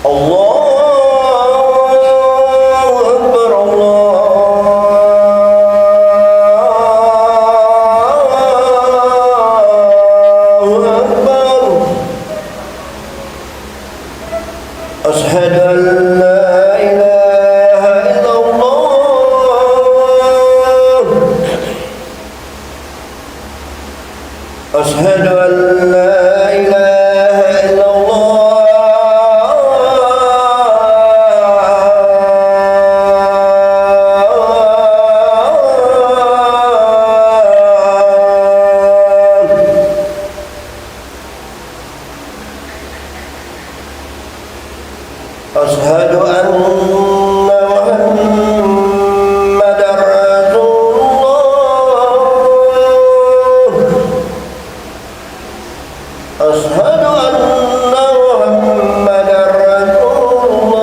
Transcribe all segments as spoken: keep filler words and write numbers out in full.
الله أكبر، الله أكبر. أشهد أن لا إله إلا الله. أشهد أن لا إله إلا الله. أشهد أن محمدا رسول الله. أشهد أن محمدا رسول الله.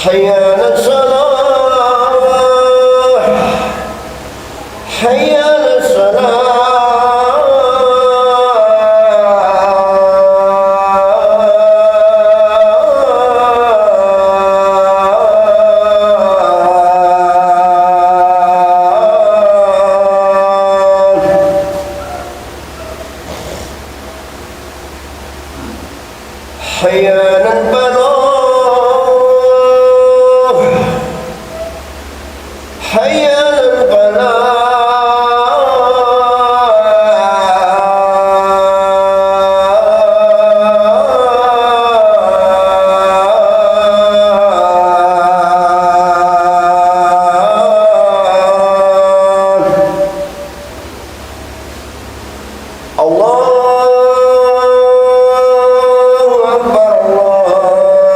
حي على الصلاة. حي على الصلاة. حي على الفلاح. حي على الفلاح. الله أكبر، الله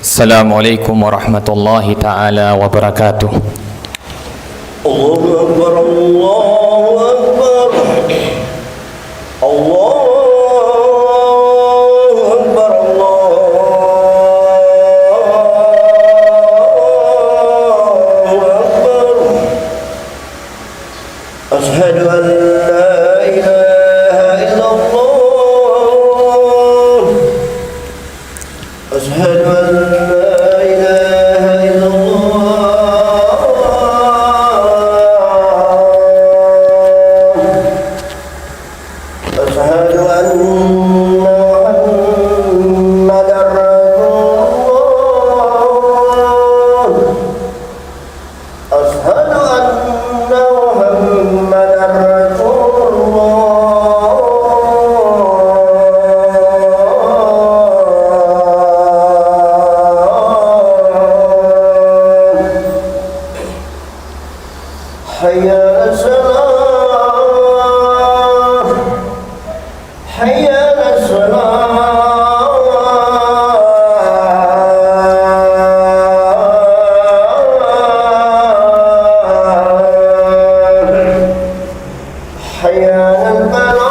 السلام عليكم ورحمة الله تعالى وبركاته. الله أكبر، الله أكبر. الله أكبر، الله أكبر. أشهد أن لا إله إلا الله. أشهد أن لا إله إلا الله. أشهد أن محمدا رسول الله. أشهد أن محمدا رسول الله. حي على الصلاة. حي على الصلاة. حي على الفلاح.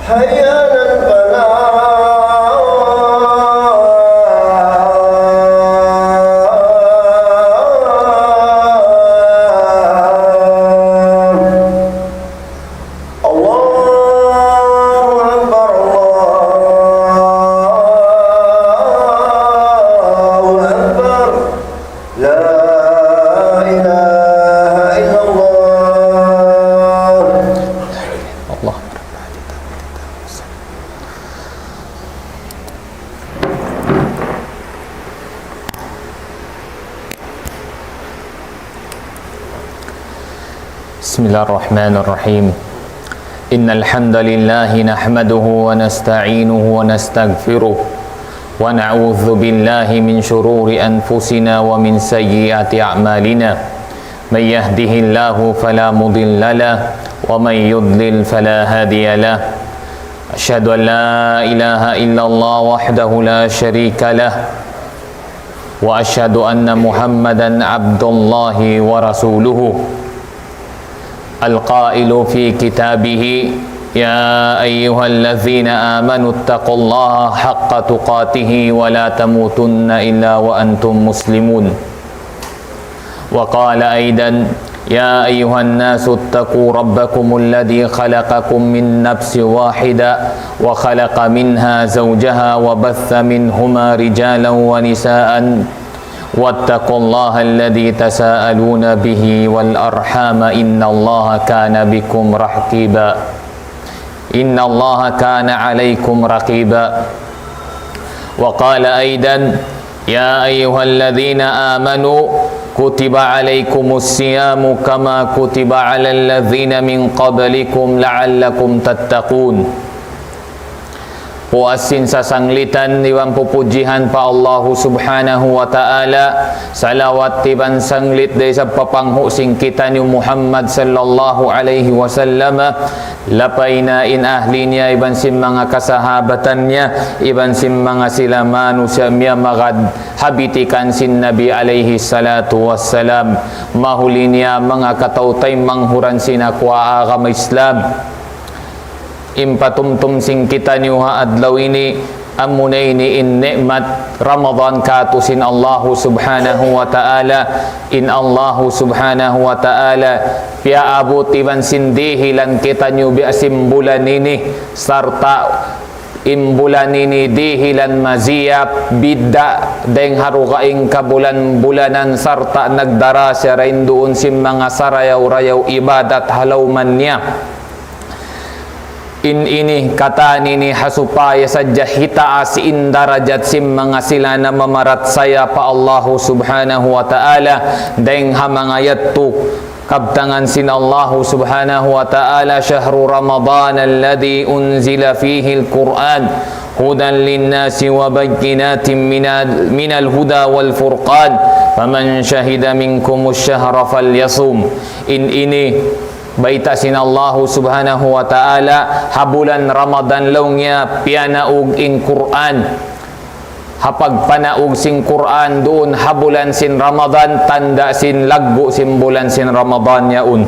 حي على الفلاح. الله أكبر، الله أكبر. لا إله إلا الله. الله أكبر. بسم الله الرحمن الرحيم. إن الحمد لله نحمده ونستعينه ونستغفره، ونعوذ بالله من شرور أنفسنا ومن سيئات أعمالنا. من يهده الله فلا مضل له، ومن يضلل فلا هادي له. أشهد أن لا إله إلا الله وحده لا شريك له، وأشهد أن محمدا عبد الله ورسوله، القائل في كتابه: يا أيها الذين آمنوا اتقوا الله حق تقاته ولا تموتن إلا وأنتم مسلمون. وقال أيضا: يا أيها الناس اتقوا ربكم الذي خلقكم من نفس واحدة وخلق منها زوجها وبث منهما رجالا ونساء واتقوا الله الذي تساءلون به والأرحام إن الله كان بكم رقيبا. إن الله كان عليكم رقيبا. وقال أيضا: يا أيها الذين آمنوا كتب عليكم الصيام كما كتب على الذين من قبلكم لعلكم تتقون. Puas sin sasanglitan iban pupujihan pa Allahu Subhanahu wa Ta'ala, salawat iban sanglit da isab pa panghu' sin kitaniyu Muhammad sallallahu alayhi wasallam, lapay na in ahli niya iban sin manga kasahabatan niya, iban sin manga sila manusiya' miyamagad ha bitikan sin Nabi alayhi salatu wassalam. Mahuli niya manga kataw-taymanghuran sin aku ha agama Islam. In patumtum sin kitaniyu ha adlaw ini, amuna ini in ni'mat Ramadan kātu' sin Allahu Subhanahu wa Ta'ala, in Allahu Subhanahu wa Ta'ala piyaabut iban sin dihilan kitaniyu biya' sin bulan ini, sarta' in bulan ini dihilan maziyap, bidda' dayng ha dugaing kabulan-bulanan, sarta' nagdara siya dayn duun sin manga sarayaw-rayaw ibadat ha lawm niya. In ini, katan ini ha supaya sadja hitaas in darajat sin manga sila namamarachaya pa Allahu Subhanahu wa Ta'ala, dayng ha manga yadtu kabtangan sin Allahu Subhanahu wa Ta'ala: شهر رمضان الذي أنزل فيه القرآن هدى للناس وبينات من ال-، من الهدى والفرقان فمن شهد منكم الشهر فليصمه. In ini Bayta' sin Allahu Subhanahu wa Ta'ala, ha bulan Ramadan laung niya piyanaug in Qur'an. Ha pagpanaug sin Qur'an duun ha bulan sin Ramadan, tanda' sin laggu' sin bulan sin Ramadan yaun.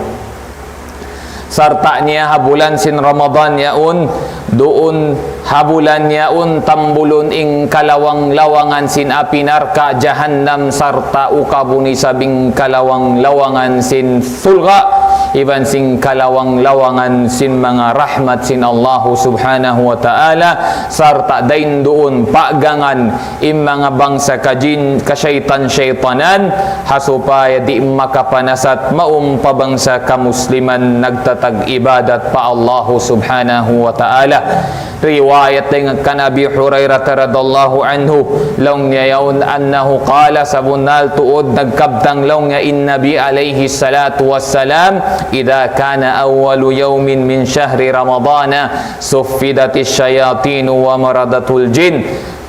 Sarta' niya ha bulan sin Ramadan yaun, duun ha bulan yaun tambulun in kalawang-lawangan sin api narka' jahannam sarta' ukabun isab in kalawang-lawangan sin surga', iban sin kalawang-lawangan sin manga rahmat sin Allahu Subhanahu wa Ta'ala, sarta' dayn duun paggangan in manga bangsa kajin, kashaytan-shaytanan, ha supaya di' makapanasat mawn pa bangsa kamusliman nagtatag ibadat pa Allahu Subhanahu wa Ta'ala. Riwayat dayn kan Abi Hurairah radallahu anhu, laung niya yaun, annahu qala, sabunnal tuud nagkabtang laung niya in Nabi alayhi salatu wassalam, إذا كان أول يوم من شهر رمضان صفدت الشياطين ومردة الجن.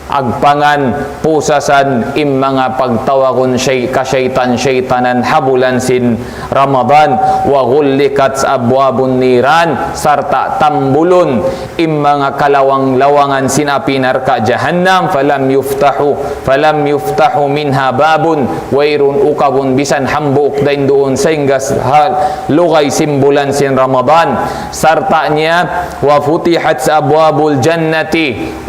Agpangan, pusasan in manga pagtawagun shay-, kashaytan-shaytanan ha bulan sin Ramadan, وغلقت أبواب النيران, sarta' tambulun in manga kalawang-lawangan sin api narka' jahannam, فلم يفتح، فلم يفتح منها باب, wayruun ukabun bisan hambuuk dayn duun sahingga s-, ha lugay sin bulan sin Ramadan. Sarta' niya, وفتحت أبواب الجنة,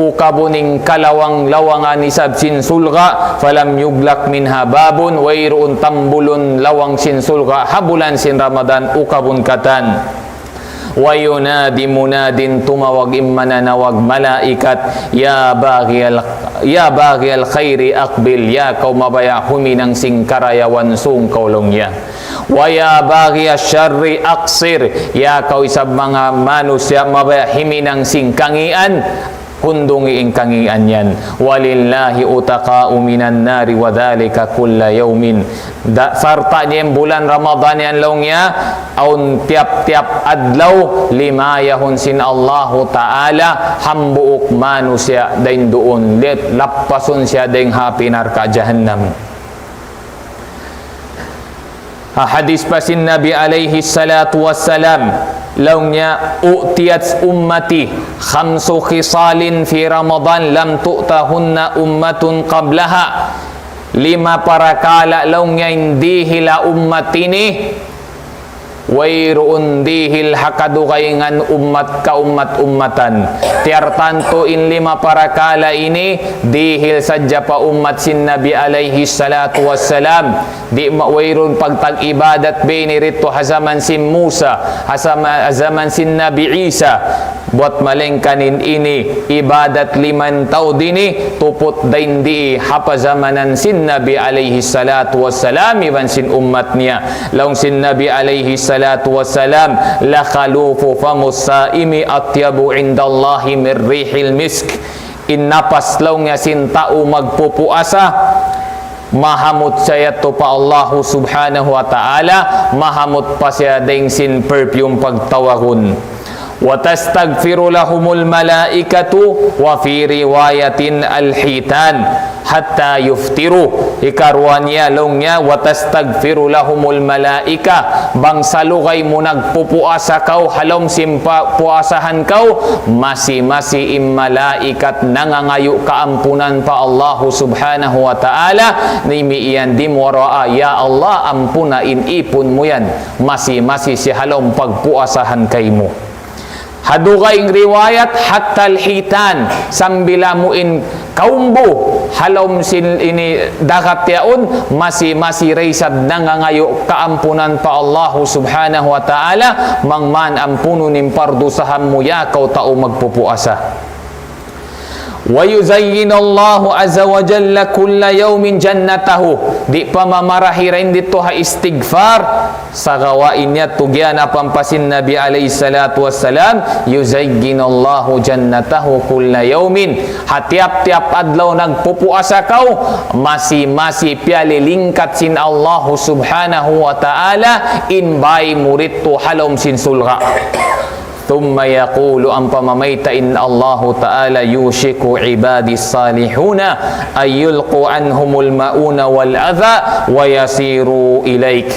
ukabun in kalawang-lawangan isab sin surga', فلم يغلق منها باب, wayruun tambulun lawang sin surga' ha bulan sin Ramadan ukabun katan. وينادي مناد, tumawag in mananawag malaikat, يا باغي ال-، يا باغي الخير أقبل, ya kaw mabaya' huminang sin karayawan, sūng kaw laung niya. ويا باغي الشر أقصر, ya kaw isab manga manusiya' mabaya' huminang sin kangīan, hundungi in kangīan yan. ولله عتقاء من النار وذلك كل يوم. Da-, sarta' niya in bulan Ramadan yan laung niya, awn tiyap-tiyap adlaw, limayahun sin Allahu Ta'ala hambuuk manusiya' dayn duun, lit-, lappasun siya dayn ha api narka' jahannam. Ha hadis pa sin Nabi alayhi salatu wassalam, laung niya, أعطيت أمتي خمس خصال في رمضان لم تؤتهن أمة قبلها. Lima parakala' laung niya in dihil ha ummat ini, wayruun dihil ha kadugaingan ummat kaummat-ummatan. Tiyartantu in lima parakala' ini, dihil sadja pa ummat sin Nabi alayhi salatu wassalam. Di' ma-, wayruun pagtag-ibadat bini didtu ha jaman sin Musa, ha sama-, ha jaman sin Nabi Isa. Buwat malayngkan in ini ibadat limantaw dini, tuput dayn di ha pajamanan sin Nabi alayhi salatu wassalam iban sin ummat niya. Laung sin Nabi alayhi salatu wassalam, لخلوف فم الصائم أطيب عند الله من ريح المسك. In napas laung niya sin tau magpupuasa, mahamut siya yadtu pa Allahu Subhanahu wa Ta'ala, mahamut pa siya dayn sin perfume pagtawagun. وتستغفر لهم الملائكة، وفي رواية الحيتان، حتى يفطروا. Hikaruwa niya laung niya, وتستغفر لهم الملائكة. Bang salugay mu nagpupuasa kaw, ha lawm sin pa-, puasahan kaw, masi-masi in malaikat nangangayu' kaampunan pa Allahu Subhanahu wa Ta'ala, imiyan dimuwaa, "Ya Allah, ampuna in ipun mu yan." Masi-masi siya ha lawm pagpuasahan kaymu. Ha dugaing riwayat, حتى الحيتان, sambil amu in kaumbu, ha lawm sin ini dagat yaun, masi-masi da isab nangangayu' kaampunan pa Allahu Subhanahu wa Ta'ala, bang man ampunun in pardusahan mu ya kaw tau magpupuasa. ويزين الله عز وجل كل يوم جنته. Di' pa mamarahi dayn didtu ha istighfar, sagawa' in yadtu giyanapan pa sin Nabi alayhi salatu wassalam, يزين الله جنته كل يوم. Ha tiyap-tiyap adlaw nagpupuasa kaw, masi-masi piyalilingkat sin Allahu Subhanahu wa Ta'ala in bāy mu didtu ha lawm sin surga'. ثم يقول, ampa mamayta' in Allahu Ta'ala, يوشك عبادي الصالحون أن يلقوا عنهم المؤونة والأذى ويسيروا إليك.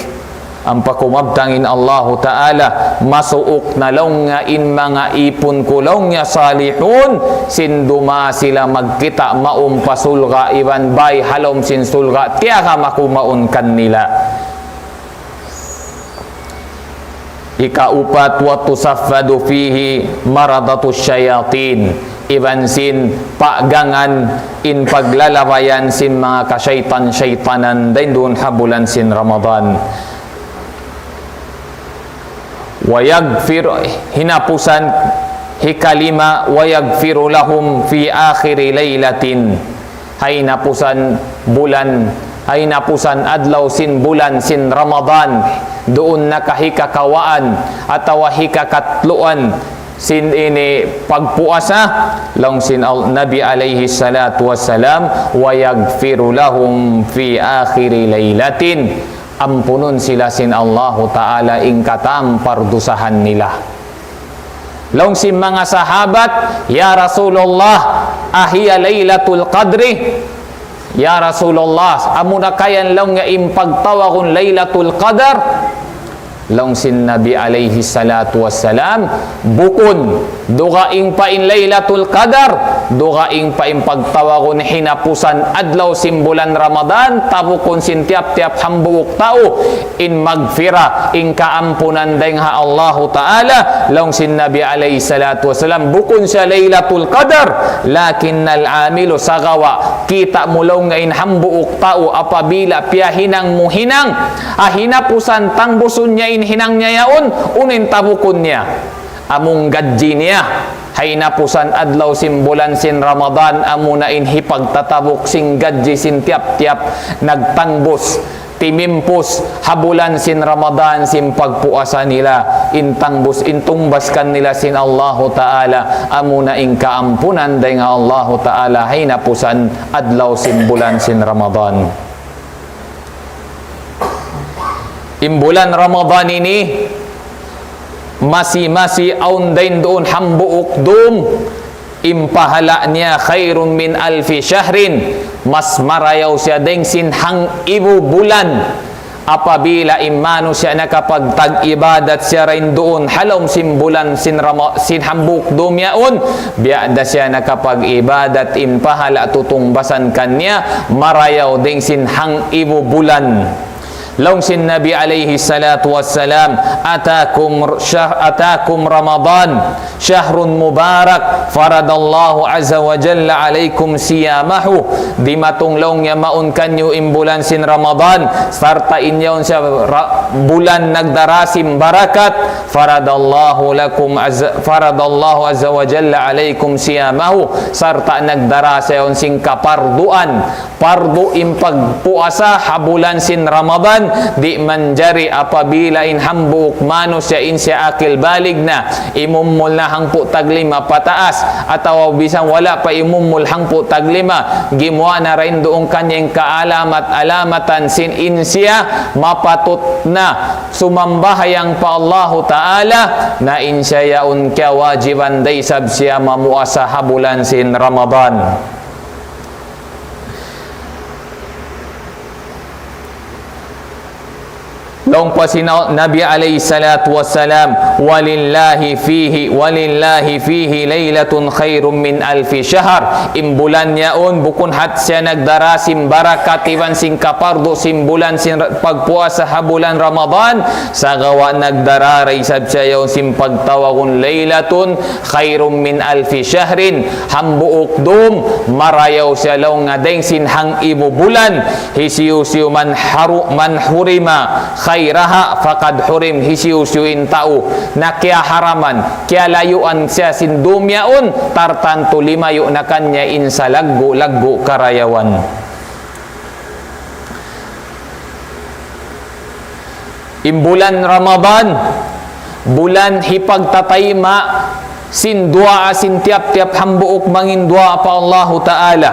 Ampa kumabtang in Allahu Ta'ala, masuuk na laung niya in manga ipun ku laung niya salihun, sin duma sila magkita' mawn pa surga' iban bay ha lawm sin surga', tiyagama ku mawn kanila. Ikaupat, وتصفد فيه مردة الشياطين. Iban sin paggangan in paglalabayan sin manga kasaytan-saytanan dayn duun ha bulan sin Ramadan. ويغفر, hinapusan, hikalima, ويغفر لهم في آخر ليلة. Ha hinapusan bulan, ha hinapusan adlaw sin bulan sin Ramadan, duun na kahikakawaan atawa hikakatluan sin ini pagpuasa, laung sin Al-, Nabi alayhi salatu wassalam, ويغفر لهم في آخر ليلة. Ampunun sila sin Allahu Ta'ala in katan pardusahan nila. Laung sin manga sahabat, "Ya Rasulullah, أهي ليلة القدر؟" Ya Rasulullah, amuna ka yan laung niya in pagtawagun Laylatul Qadar? Laung sin Nabi alayhi salatu wassalam, bukun, dugaing pa in Laylatul Qadar, dugaing pa in pagtawagun hinapusan adlaw sin bulan Ramadan, tabukun sin tiyap-tiyap hambuuk tau, in magfira, in kaampunan dayn ha Allahu Ta'ala, laung sin Nabi alayhi salatu wassalam, bukun siya Laylatul Qadar, لكن العامل, sagawa', kita' mu laung niya in hambuuk tau apabila piyahinang mu hinang, ha hinapusan tangbusun niya in hinang niya yaun, unu in tabukun niya? Amu in gadji niya. Ha hinapusan adlaw sin bulan sin Ramadan, amuna in hipagtatabuk sin gadji sin tiyap-tiyap nagtangbus, timimpus, ha bulan sin Ramadan sin pagpuasa nila, in tangbus, in tungbas kanila sin Allahu Ta'ala, amuna in kaampunan dayn ha Allahu Ta'ala, ha hinapusan adlaw sin bulan sin Ramadan. In bulan Ramadan ini, masi-masi awn dayn duun hambuuk dum, in pahala' niya خير من ألف شهر, mas marayaw siya dayn sin hangibu bulan. Apabila in manusiya' nakapagtag-ibadat siya dayn duun ha lawm sin bulan sin Rama-, sin hambuuk dum yaun, biya' da siya nakapag-ibadat, in pahala' tutungbasan kaniya marayaw dayn sin hangibu bulan. Laung sin Nabi alayhi salatu wassalam, أتاكم شهر، أتاكم رمضان شهر مبارك فرض الله عز وجل عليكم صيامه. Dimatung laung niya mawn kaniyu in bulan sin Ramadan, sarta' in yaun siya ra-, bulan nagdara sin barakat, فرض الله لكم عز، فرض الله عز وجل عليكم صيامه, sarta' nagdara siya yaun sin kaparduan, pardu in pagpuasa ha bulan sin Ramadan, di' manjari apabila in hambuuk manusiya' in siya akil balig na, imumul na hangpu' taglima pataas, atawa bisan wala' pa imumul hangpu' taglima, gimuwa' na dayn duun kaniya in kaalamat-alamatan sin in siya mapatut na sumambahayang pa Allahu Ta'ala, na in siya yaun kiyawajiban da isab siya mamuasa ha bulan sin Ramadan. Laung pa sin Nabi alayhi salatu wassalam, ولله فيه، ولله فيه ليلة خير من ألف شهر. In bulan yaun, bukun hat siya nagdara sin barakat iban sin kapardu sin bulan sin ra-, pagpuasa ha bulan Ramadan, sagawa' nagdara da isab siya yaun sin pagtawagun ليلة خير من ألف شهر, hambuuk dum, marayaw siya laung niya dayn sin hangibu bulan, hisiyu-siyu من حر-، من حرم خيرها فقد حرم, hisiyu-siyu in tau na kiyaharaman, kiyalayuan siya sin dum yaun, tartantu limayu' na kaniya in salaggu'-laggu' karayawan. In bulan Ramadan, bulan hipagtatayma' sin duwaa sin tiyap-tiyap hambuuk mangin duwaa pa Allahu Ta'ala.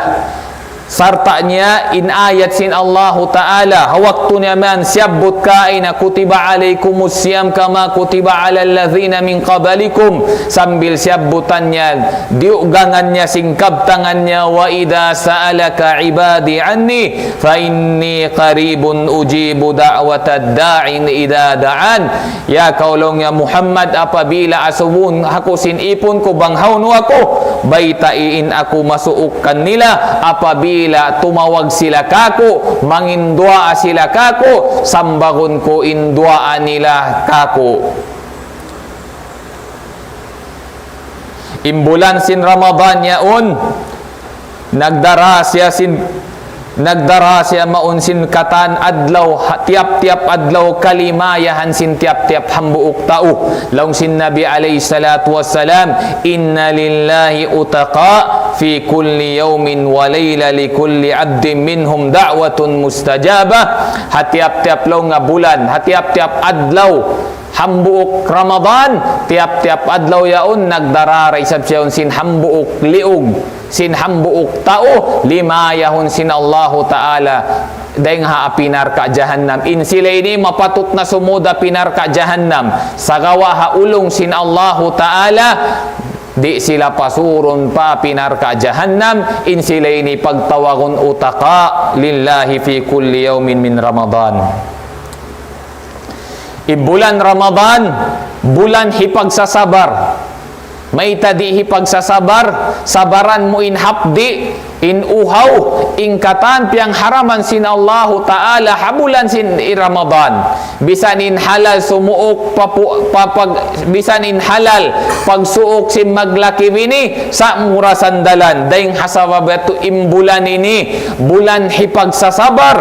Sarta' niya in ayat sin Allahu Ta'ala, ha waktu niya man siyabbut kaina, كتب عليكم الصيام كما كتب على الذين من قبلكم. Sambil siyabbutan niya, diyugangan niya sin kabtangan niya, وإذا سألك عبادي عني فإني قريب أجيب دعوة الداع إذا دعان. Ya kaw laung niya Muhammad, apabila asubuhun aku sin ipun ku bang hawnu aku, baytai in aku masuuk kanila, apabila tumawag sila kāku', manginduwaa sila kāku', sambagun ku in duwaa nila kāku'. In bulan sin Ramadan yaun, nagdara siya sin, nagdara siya mawn sin katan adlaw, ha-, tiyap-tiyap adlaw kalimayahan sin tiyap-tiyap hambuuk tau. Laung sin Nabi alayhi salatu wassalam, إن لله عتقاء في كل يوم وليلة لكل عبد منهم دعوة مستجابة. Ha tiyap-tiyap laung nga bulan, ha tiyap-tiyap adlaw, hambuuk Ramadan, tiyap-tiyap adlaw yaun, nagdara isab siya yaun sin hambuuk liug, sin hambuuk tau, limayahun sin Allahu Ta'ala dayn ha api narka' jahannam. In sila ini mapatut na sumud api narka' jahannam. Sagawa' ha ulung sin Allahu Ta'ala, di' sila pasurun pa api narka' jahannam, in sila ini pagtawagun عتقاء لله في كل يوم من رمضان. In bulan Ramadan, bulan hipagsasabar. Mayta' di' hipagsasabar, sabaran mu in hapdi', in uhaw, in katan piyangharaman sin Allahu Ta'ala ha bulan sin i Ramadan. Bisan in halal sumuuk, papu-, papag-, bisan in halal pagsuuk sin maglaki-bini, sa' mura sandalan. Dayn ha sabab yadtu in bulan ini, bulan hipagsasabar.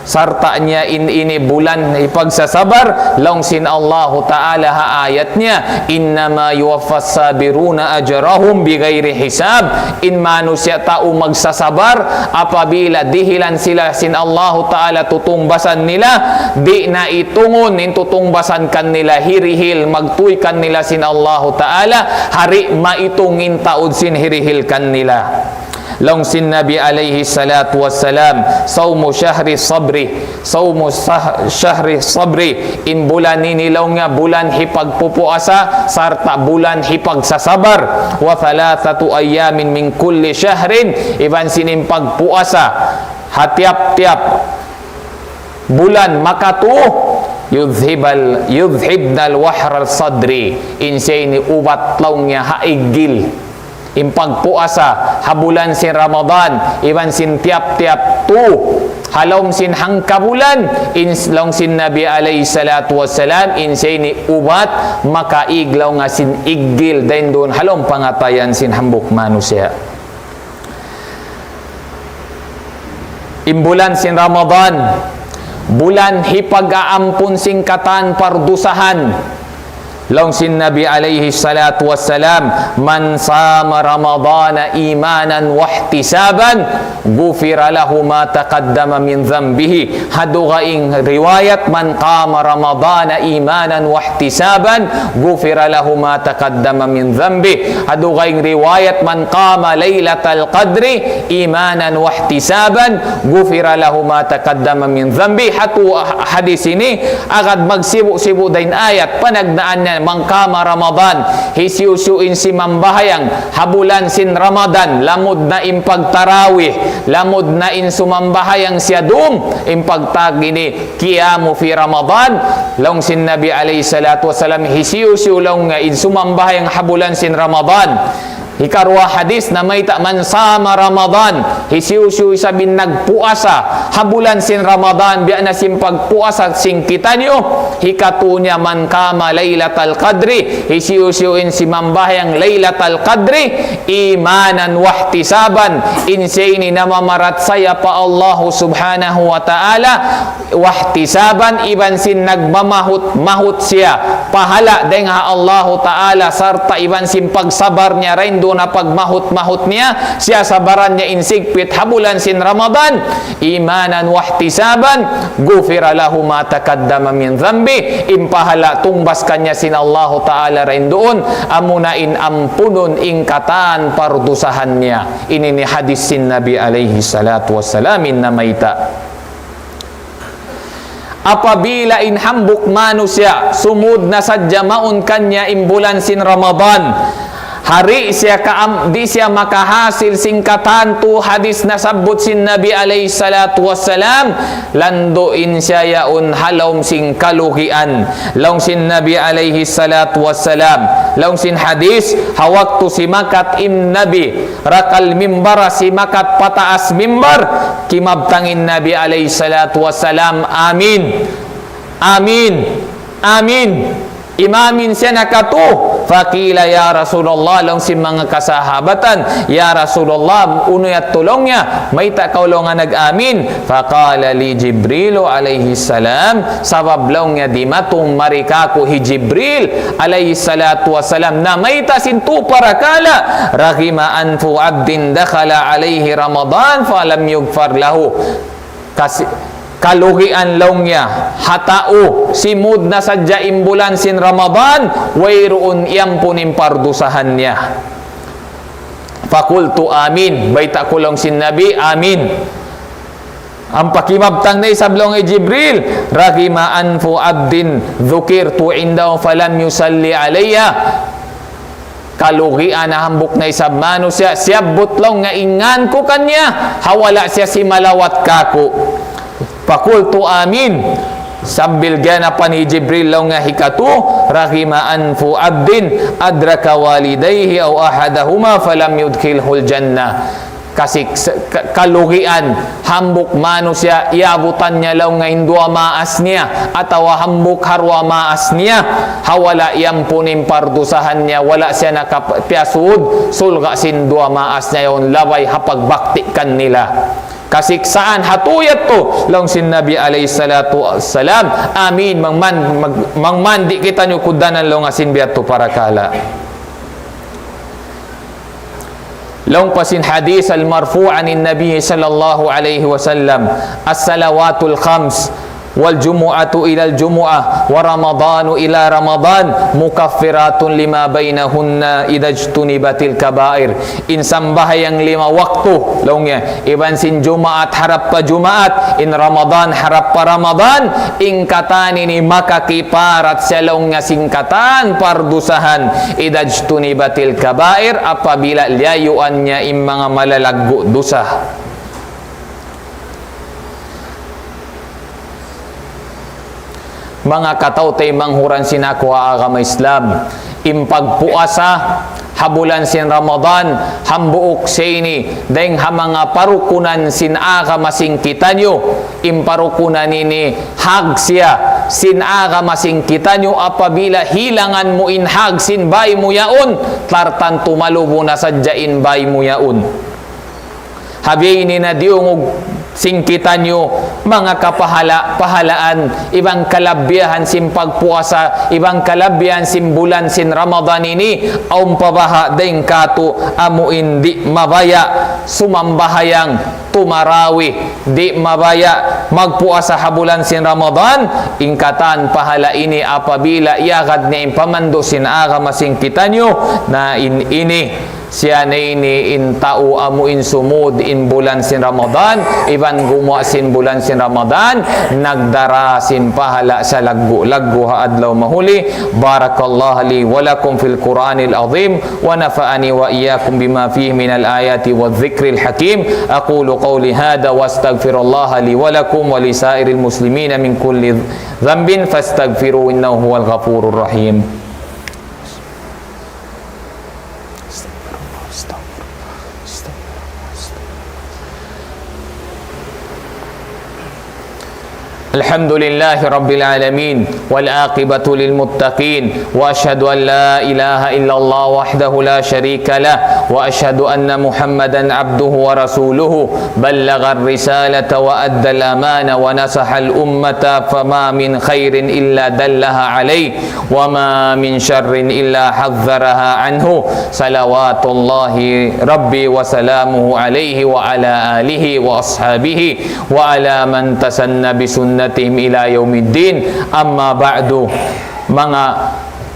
Sarta' niya in ini bulan hipagsasabar, laung sin Allahu Ta'ala ha ayat niya, إنما يوفى الصابرون أجرهم بغير حساب. In manusiya' tau magsasabar, apabila dihilan sila sin Allahu Ta'ala tutungbasan nila, di' na itungun in tutungbasan kanila hirihil, magtuy kanila sin Allahu Ta'ala, ha di' maitung in taud sin hirihil kanila. Laung sin Nabi alayhi salatu wassalam, صوم شهر الصبر، صوم شهر الصبر, in bulan ini laung niya bulan hipagpupuasa, sarta' bulan hipagsasabar, وثلاثة أيام من كل شهر, iban sin in pagpuasa ha tiyap-tiyap bulan makatu, يذهب ال-، يذهبن الوهن عن الصدر, in siya ini ubat laung niya ha iggil. In pagpuasa ha bulan sin Ramadan, iban sin tiyap-tiyap tu, ha lawm sin hangkabulan, in s-, laung sin Nabi alayhi salatu wassalam, in siya ini ubat, makaig laung niya sin iggil, dayn duun ha lawm pangatayan sin hambuuk manusiya'. In bulan sin Ramadan, bulan hipag-aampun sin katan pardusahan. Laung sin Nabi alayhi salatu wassalam, من صام رمضان إيمانا واحتسابا غفر له ما تقدم من ذنبه. Ha dugaing riwayat, من قام رمضان إيمانا واحتسابا غفر له ما تقدم من ذنبه. Ha dugaing riwayat, من قام ليلة القدر إيمانا واحتسابا غفر له ما تقدم من ذنبه. Ha tu hadis ini, agad magsibu'-sibu' dayn ayat, panagnaan niya, من قام رمضان, hisiyu-siyu in simambahayang ha bulan sin Ramadan, lamud na in pagtarawih, lamud na in sumambahayang siya dum, in pagtawag ini, قيام في رمضان, laung sin Nabi alayhi salatu wassalam, hisiyu-siyu laung niya in sumambahayang ha bulan sin Ramadan. Hikaruwa hadis namayta', من صام رمضان, hisiyu-siyu isab in nagpuasa ha bulan sin Ramadan, biya' na sin pagpuasa sin kitaniyu. Hikatu niya, من قام ليلة القدر, hisiyu-siyu in simambahayang Laylatal Qadri, إيمانا واحتسابا, in siya ini namamarachaya pa Allah Subhanahu wa Ta'ala, واحتسابا, iban sin nagmamahut-mahut siya pahala dayn ha Allahu Ta'ala, sarta' iban sin pagsabar niya dayn na pagmahut-mahut niya, siyasabaran niya in sigpit ha bulan sin Ramadan, إيمانا واحتسابا غفر له ما تقدم من ذنبه, in pahala' tungbas kaniya sin Allahu Ta'ala dayn duun, amuna in ampunun in katan pardusahan niya. Ini in hadis sin Nabi alayhi salatu wassalam in namayta'. Apabila in hambuuk manusiya', sumud na sadja mawn kaniya in bulan sin Ramadan, ha di' siya kaam-, di' siya makahasil sin katan tu hadis nasabbut sin Nabi alayhi salatu wassalam, landu' in siya yaun ha lawm sin kalugian. Laung sin Nabi alayhi salatu wassalam, laung sin hadis, ha waktu simakat in Nabi, rakal mimbara simakat pataas mimbar, kimabtang in Nabi alayhi salatu wassalam, "Amin. Amin. Amin." Imamin siya na katu'. فقيل يا رسول الله, laung sin manga kasahabatan, "Ya Rasulullah, unu yadtu laung niya, mayta' kaw laung niya nag-amin?" فقال لي جبريل عليه السلام, sabab laung niya dimatung mari kāku' hi Jibril alayhi salatu wassalam, namayta' sin tū parakala', رغم أنف عبد دخل عليه رمضان فلم يغفر له. Kasi-, kalugian laung niya, ha tau, simud na sadja in bulan sin Ramadan, wayruun iyampun in pardusahan niya. فقلت آمين. Bayta' ku laung sin Nabi, "Amin." Ampa kimabtang na isab laung hi Jibril, رغم أنف عبد ذكرت عنده فلم يصل علي. Kalugian na hambuuk na isab manusiya', siyabbut laung niya in ngan ku kaniya, ha wala' siya simalawat kāku'. فقلت آمين. Sambil ganapan hi Jibril laung niya hikatu, رغم أنف عبد أدرك والديه أو أحدهما فلم يدخله الجنة. Kasi, sa-, ka-, kalugian, hambuuk manusiya', iyabutan niya laung niya in duwa maas niya, atawa hambuuk ha duwa maas niya, ha wala' iyampun in pardusahan niya, wala' siya nakap-, piyasud surga' sin duwa maas niya yaun, labay ha pagbakti kanila. Kasiksaan ha tū yadtu, laung sin Nabi alayhi salatu wassalam, "Amin, mangman-, mag-, mangmandi kitaniyu kugdanan laung niya sin biya' yadtu parakala'." Laung pa sin hadis al-marfu' anin Nabi sallallahu alayhi wasallam, "الصلوات الخمس والجمعة إلى الجمعة ورمضان إلى رمضان مكفرات لما بينهن إذا اجتنبت الكبائر." In sambahayang lima waktu, laung niya, iban sin Jumaat harap pa Jumaat, in Ramadan harap pa Ramadan, in katan ini makakiparat siya laung niya sin katan pardusahan, إذا اجتنبت الكبائر, apabila liyayuan niya in manga malalaggu' dusa. Manga kataymanghuran sin aku ha agama Islam, in pagpuasa ha bulan sin Ramadan, hambuuk siya ini dayn ha manga parukunan sin agama sin kitaniyu. In parukunan ini hak siya sin agama sin kitaniyu, apabila hilangan mu in hak sin bāy mu yaun, tartantu malubu na sadja in bāy mu yaun. Ha biya' ini na diyungug sin kitaniyu, manga kapahala-, pahalaan, iban kalabihan sin pagpuasa, iban kalabihan sin bulan sin Ramadan ini, awn pa baha' dayn kātu' amu in di' mabaya' sumambahayang, tumarawih, di' mabaya' magpuasa ha bulan sin Ramadan, in katan pahala ini apabila iyagad niya in pamandu' sin agama sin kitaniyu, na in ini, siya na ini in tau amu in sumud in bulan sin Ramadan, iban gumuwa' sin bulan sin Ramadan, nagdara sin pahala' salaggu'-laggu' ha adlaw mahuli. بارك الله لي ولكم في القرآن العظيم، ونفعني وإياكم بما فيه من الآيات والذكر الحكيم. أقول قولي هذا وأستغفر الله لي ولكم ولسائر المسلمين من كل ذنب فاستغفروه إنه هو الغفور الرحيم. الحمد لله رب العالمين، والعاقبة للمتقين، وأشهد أن لا إله إلا الله وحده لا شريك له، وأشهد أن محمدا عبده ورسوله، بلغ الرسالة وأدى الأمانة ونصح الأمة، فما من خير إلا دلها عليه، وما من شر إلا حذرها عنه، صلوات الله ربي وسلامه عليه وعلى آله وأصحابه وعلى من تسن بسنتهم إلى يوم الدين. أما بعد. Manga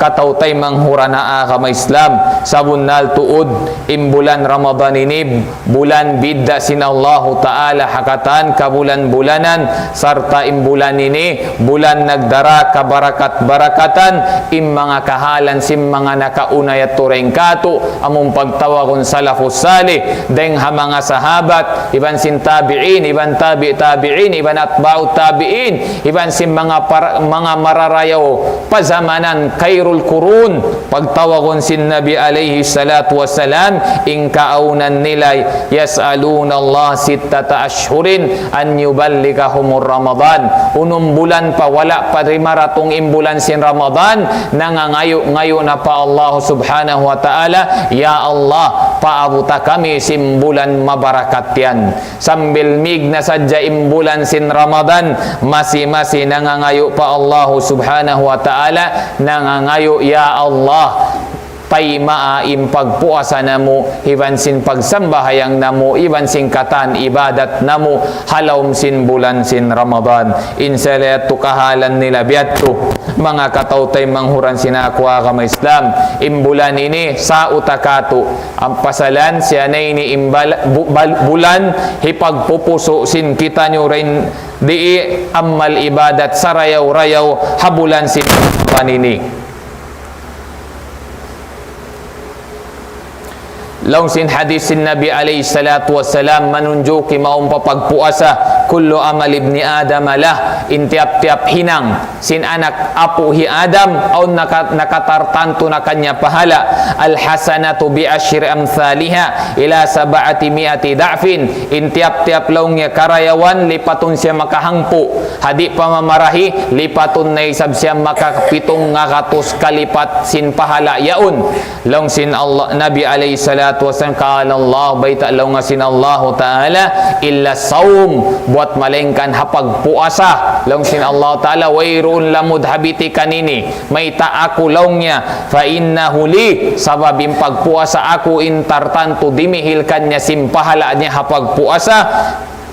kataw-taymanghuran ha agama Islam, sabunnal tuud, in bulan Ramadan ini, bulan bidda' sin Allahu Ta'ala ha katan kabulan-bulanan, sarta' in bulan ini, bulan nagdara kabarakat-barakatan, in manga kahalan sin manga nakauna yadtu dayn kātu', amun pagtawagun salafus salih, dayn ha manga sahabat, iban sin tabi'in, iban tabi' tabi'in, iban atba'ut tabi'in, iban sin manga par-, manga mararayaw pa zamanan khairul qurun, pagtawagun sin Nabi alayhi salatu wassalam, in kaawnan nila, يسألون الله ستة أشهر أن يبلغهم رمضان. Unum bulan pa wala' pa dimaratung in bulan sin Ramadan, nangangayu'-ngayu' na pa Allah Subhanahu wa Ta'ala, "Ya Allah, paabuta kami sin bulan mabarakat yan." Sambil mīg na sadja in bulan sin Ramadan, masi-masi nangangayu' pa Allah Subhanahu wa Ta'ala, nangangayu', "Ya Allah, taymaa in pagpuasa namu', iban sin pagsambahayang namu', iban sin katan ibadat namu', ha lawm sin bulan sin Ramadan." In sila yadtu kahalan nila biya' yadtu, manga kataw-taymanghuran sin aku agama Islam, in bulan ini, sa' uta katu', in pasalan siya na ini in bal-, bu-, bal-, bulan, hipagpupusu' sin kitaniyu dayn di amal ibadat sarayaw-rayaw ha bulan sin Ramadan ini. Laung sin hadith sin Nabi alayhi salatu wassalam, manunjuki mawn pa pagpuasa, كل عمل ابن آدم له, in tiyap-tiyap hinang sin anak apu' hi Adam, awn naka-, nakatartantu na kaniya pahala', الحسنة بعشر أمثالها إلى سبعمائة ضعف, in tiyap-tiyap laung niya karayawan lipatun siya makahangpu', ha di' pa mamarahi, lipatun na isab siya makapitung ngagatus kalipat sin pahala' yaun. Laung sin Allah, Nabi alayhi salatu wassalam, قال الله, bayta' laung sin Allahu Ta'ala, إلا الصوم, buwat malaingkan ha pagpuasa. Laung sin Allahu Ta'ala, wayruun lamud ha bitikan ini. Mayta' aku laung niya, فإنه لي, sabab in pagpuasa aku in tartantu dimihil kaniya sin pahala' niya ha pagpuasa.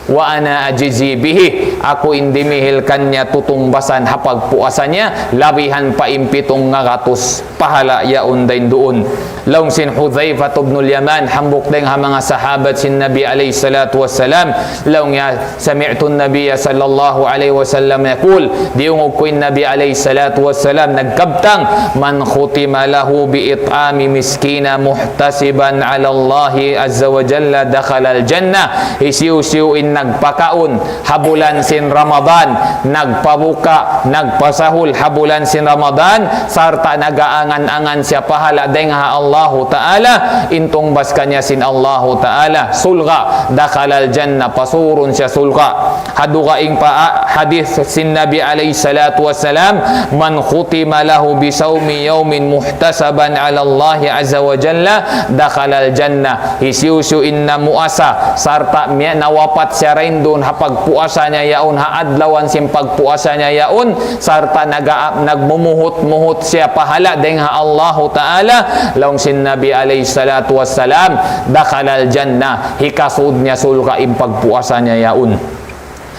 وأنا أجزي به, aku in dimihil kaniya tutungbasan ha pagpuasa niya, labihan pa in pitung ngagatus pahala' yaun dayn duun. Laung sin Hudhayfah ibnul Yaman, hambuuk dayn ha manga sahabat sin Nabi alayhi salatu wassalam, laung niya, سمعت النبي صلى الله عليه وسلم يقول, diyungug ku in Nabi alayhi salatu wassalam nagkabtang, من ختم له بإطعام مسكين محتسبا على الله عز وجل دخل الجنة. Hisiyu-siyu in nagpakaun ha bulan sin Ramadan, nagpabuka, nagpasahul ha bulan sin Ramadan, sarta' nagaangan-angan siya pahala' dayn ha Allahu Ta'ala, in tungbas kaniya sin Allahu Ta'ala surga', دخل الجنة, pasurun siya surga'. Ha dugaing pa, ah, hadith sin Nabi alayhi salatu wassalam, من ختم له بصوم يوم محتسبا على الله عز وجل دخل الجنة. Hisiyu-siyu in namuasa, sarta' miya-, nawapat siya dayn duun ha pagpuasa niya yaun, ha adlawan sin pagpuasa niya yaun, sarta' naga-, nagmumuhut-muhut siya pahala' dayn ha Allahu Ta'ala, laung sin Nabi alayhi salatu wassalam, دخل الجنة, hikasud niya surga' in pagpuasa niya yaun.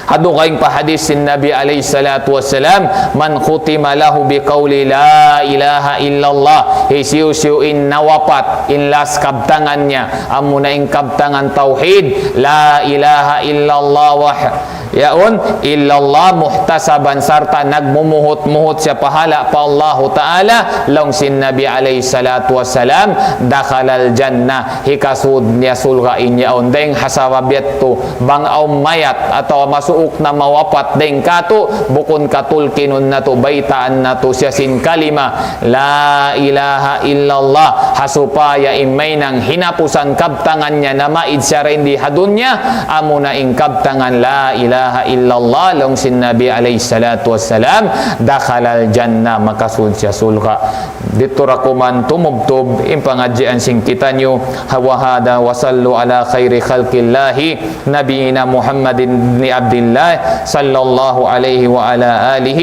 Ha dugaing pa hadith sin Nabi alayhi salatu wassalam, من ختم له بقول لا إله إلا الله, hisiyu-siyu in nawapat, in last kabtangan niya, amuna in kabtangan tawhid, لا إله إلا الله وح-, yaun, إلا الله محتسبا, sarta' nagmumuhut-muhut siya pahala' pa Allahu Ta'ala, laung sin Nabi alayhi salatu wassalam, دخل الجنة, hikasud niya surga' in yaun. Dayn ha sabab yadtu, bang awn mayat atawa masu-, na mawapat dayn kātu', bukun katulkinun natu', baytaan natu' siya sin kalima, لا إله إلا الله, ha supaya in mahinang hinapusan kabtangan niya namaid siya dayn di ha dunya, amuna in kabtangan لا إله إلا الله, laung sin Nabi alayhi salatu wassalam, دخل الجنة, makasud siya surga'. Didtu da kuman tumubtub in pangadjian sin kitaniyu, وهذا وصلوا على خير خلق الله نبينا محمد بن عبد الله صلى الله عليه وعلى آله.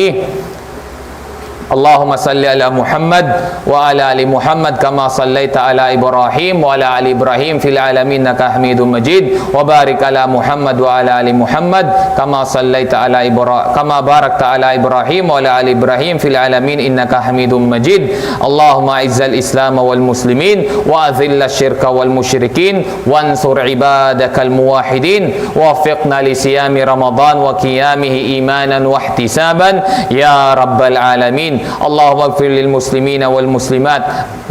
اللهم صل على محمد وعلى آل محمد كما صليت على إبراهيم وعلى آل إبراهيم في العالمين إنك حميد مجيد. وبارك على محمد وعلى آل محمد كما صليت على إبرا-، كما باركت على إبراهيم وعلى آل إبراهيم في العالمين إنك حميد مجيد. اللهم أعز الإسلام والمسلمين وأذل الشرك والمشركين وانصر عبادك الموحدين. وفقنا لصيام رمضان وقيامه إيمانا واحتسابا يا رب العالمين. اللهم اغفر للمسلمين والمسلمات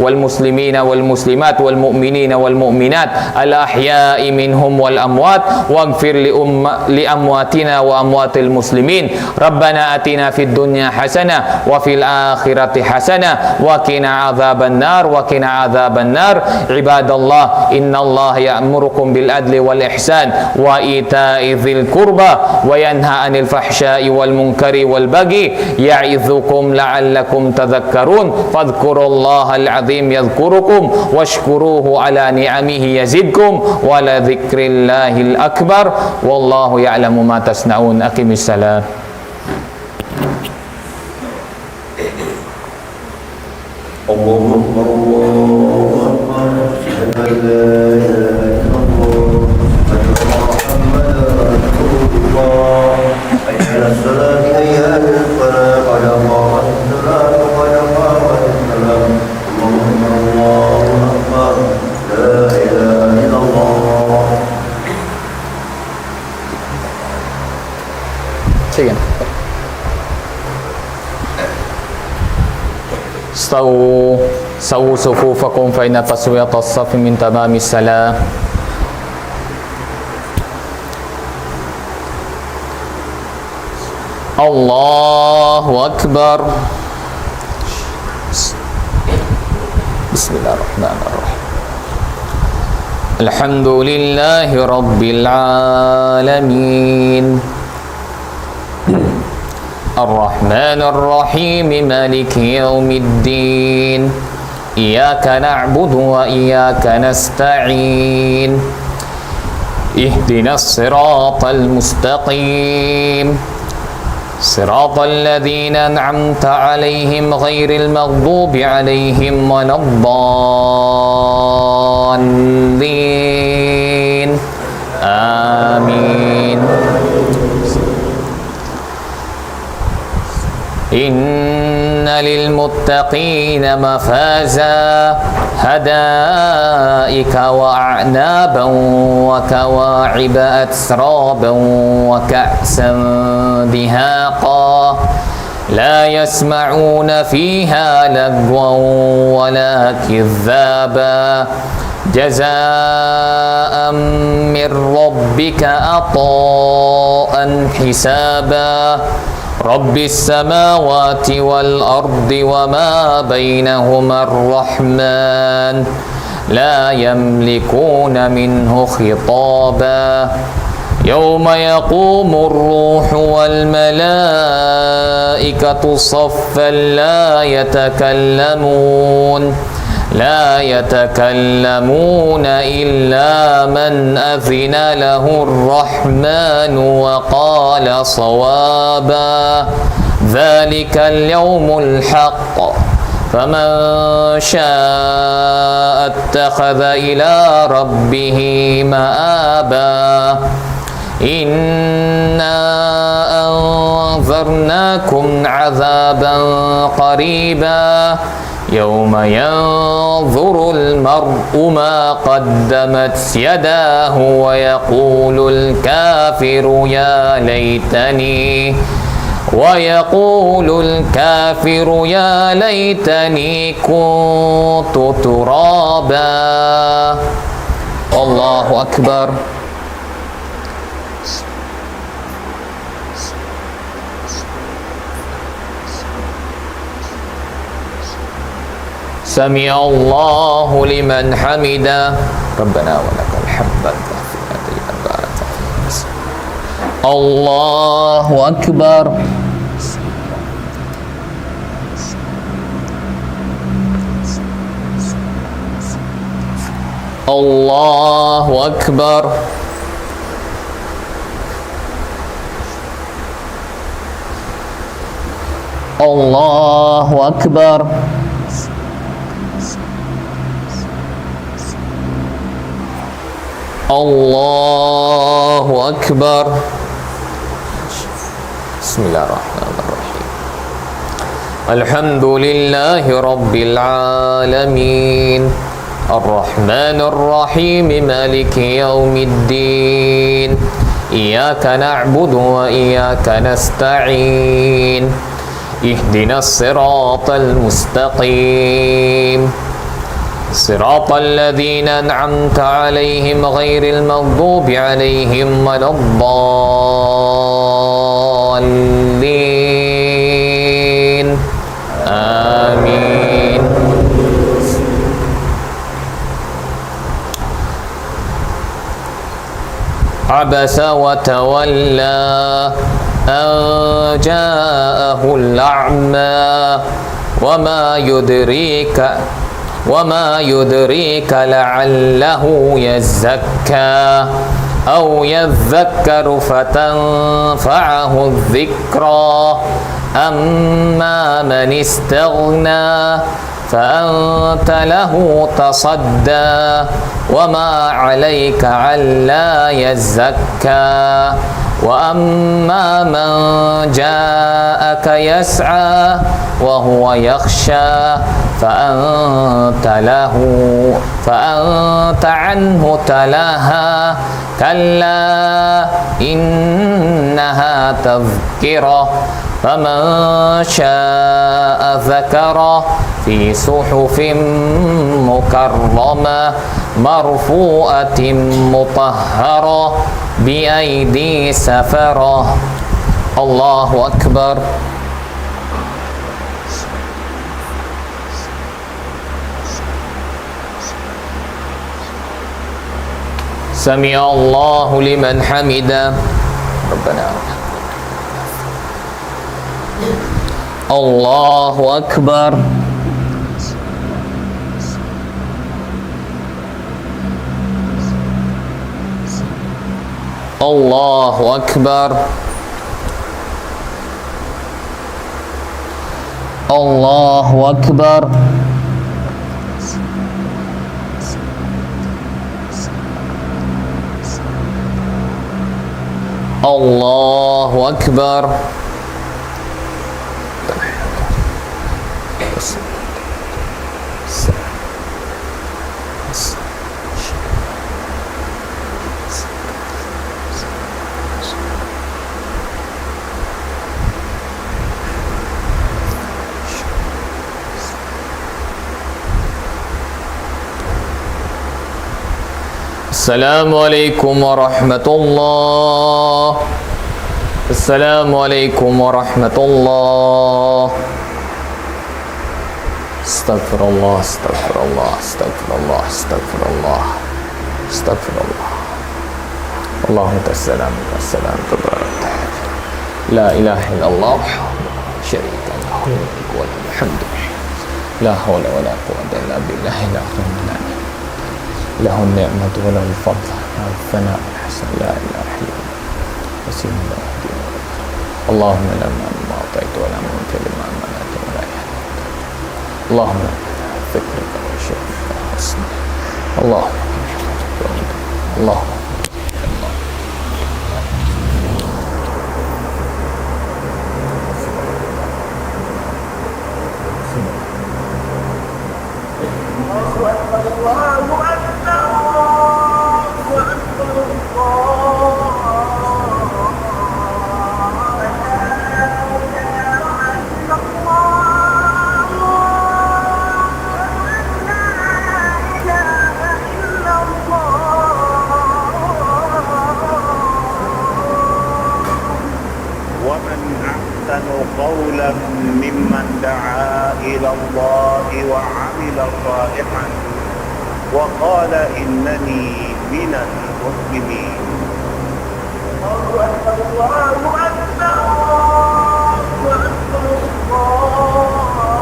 والمسلمين والمسلمات والمؤمنين والمؤمنات الأحياء منهم والأموات، واغفر لأم-، لأمواتنا وأموات المسلمين. ربنا آتنا في الدنيا حسنة وفي الآخرة حسنة وقنا عذاب النار، وقنا عذاب النار. عباد الله، إن الله يأمركم بالعدل والإحسان وإيتاء ذي القربى وينهى عن الفحشاء والمنكر والبغي يعظكم لعلكم تذكرون. فاذكروا الله العظيم يذكركم واشكروه على نعمه يزدكم ولذكر الله الأكبر. والله يعلم ما تصنعون. أقم الصلاة. الله أكبر، الله أكبر. أشهد أن لا إله إلا الله. أشهد أن محمدا رسول الله. حي على الصلاة، حي على الفلاح، قد قامت الصلاة، قد قامت الصلاة. الله أكبر، الله أكبر. لا إله إلا الله. Sige na. استووا، سووا صفوفكم، فإن تسوية الصف من تمام الصلاة. الله أكبر. بسم الله الرحمن الرحيم. الحمد لله رب العالمين. الرحمن الرحيم. مالك يوم الدين. إياك نعبد وإياك نستعين. اهدنا الصراط المستقيم. صراط الذين أنعمت عليهم غير المغضوب عليهم ولا الضالين. آمين. إن للمتقين مفازا، حدائق وأعنابا وكواعب أترابا وكأسا دهاقا، لا يسمعون فيها لغوا ولا كذابا، جزاء من ربك عطاء حسابا. رب السماوات والأرض وما بينهما الرحمن، لا يملكون منه خطابا. يوم يقوم الروح والملائكة صفا لا يتكلمون، لا يتكلمون إلا من أذن له الرحمن وقال صوابا. ذلك اليوم الحق، فمن شاء اتخذ إلى ربه مآبا. إنا أنذرناكم عذابا قريبا، يوم ينظر المرء ما قدمت يداه ويقول الكافر يا ليتني، ويقول الكافر يا ليتني كنت ترابا. الله أكبر. سمع الله لمن حمده. ربنا ولك الحمد. الكافية الطيبة المباركة فيها. الله أكبر. الله أكبر. الله أكبر. الله أكبر. بسم الله الرحمن الرحيم. الحمد لله رب العالمين. الرحمن الرحيم. مالك يوم الدين. إياك نعبد وإياك نستعين. اهدنا الصراط المستقيم. صراط الذين أنعمت عليهم غير المغضوب عليهم ولا الضالين. آمين. عبس وتولى أن جاءه الأعمى وما يدريك وما يدريك لعله يزكى أو يذكر فتنفعه الذكرى أما من استغنى فأنت له تصدى وما عليك ألا يزكى وأما من جاءك يسعى وهو يخشى فأنت له فأنت عنه تلهى كلا إنها تذكرة فمن شاء ذكره في صحف مكرمة مرفوعة مطهرة بأيدي سفرة. الله أكبر. سمع الله لمن حمده. ربنا. الله أكبر. الله أكبر. الله أكبر. الله أكبر. السلام عليكم ورحمة الله. السلام عليكم ورحمة الله. أستغفر الله، أستغفر الله، أستغفر الله، أستغفر الله، أستغفر الله. اللهم أنت السلام، منك السلام، تبارك. لا إله إلا الله وحده لا شريك له، له الملك وله الحمد. لا حول ولا قوة إلا بالله العلي العظيم. له النعمة وله الفضل وله الثناء الحسن. لا إله إلا الله. حسبنا الله ونعم الوكيل. اللهم لا مانع لما أعطيت ولا معطي لما منعت ولا ينفع ذا الجد منك الجد. اللهم لا مانع لما أعطيت ولا معطي لما منعت ولا ينفع ذا الجد منك الجد. اللهم اللهم الله أكبر، الله أكبر، الله أكبر، الله أكبر. لا إله إلا الله. ومن أحسن قولا ممن دعا إلى الله وعمل صالحا وقال إنني من المسلمين. الله أكبر، الله أكبر، الله أكبر، الله أكبر.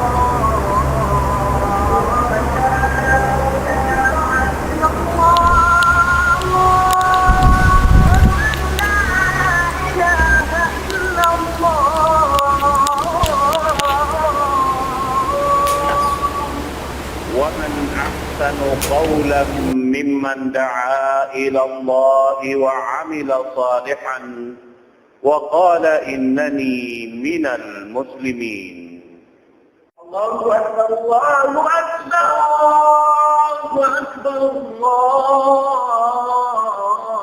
ومن أحسن قولا ممن دعا إلى الله وعمل صالحا وقال إنني من المسلمين. الله أكبر، الله أكبر، الله أكبر، الله